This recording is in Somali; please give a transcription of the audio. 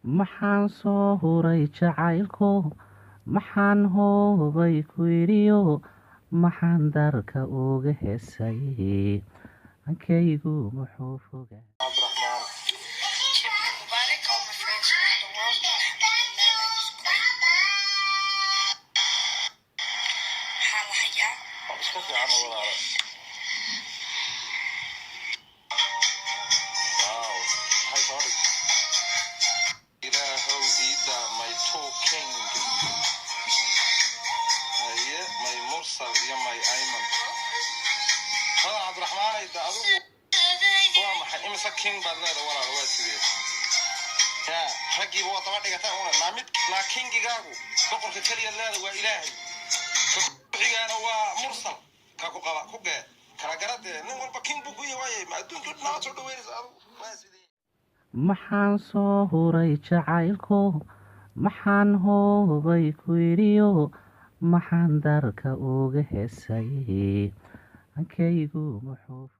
Maxaan soo huray jacaylko, maxaan hoobay ku yidhiyo, maxaan darka uga heesay, hankaygu muxuu fogaa. Cabdiraxmaan. Jimca Mubarak, all my friends around the world. Alhamdulillah, life is great. Maxaa la hayaa? Iska fiican, walaalo. Wow, maxay soo dhig? Ilaahow iida, my two king. Haye, my Mursal iyo my Ayman. Hodan Cabdiraxmaanay, da adigu waa maxay? Imise king baad leedahay, walaalo? Waa sidee? Ya raggiiba waa daba dhigataa una naa mid naa. Kingigaagu, boqorka keliya leeda waa Ilaahay, ka ku-xigaana waa Mursal, ka ku qaba ku gee kala garadee. Nin walba king buu ku yahay. Waaye, ma adduunka dhinaa soo dhaweynaysa adigu? Waa sidee? Maxaan soo huray jacaylko, maxaan hoobay ku yidhiyo, maxaan darka uga heesay, hankaygu muxuu.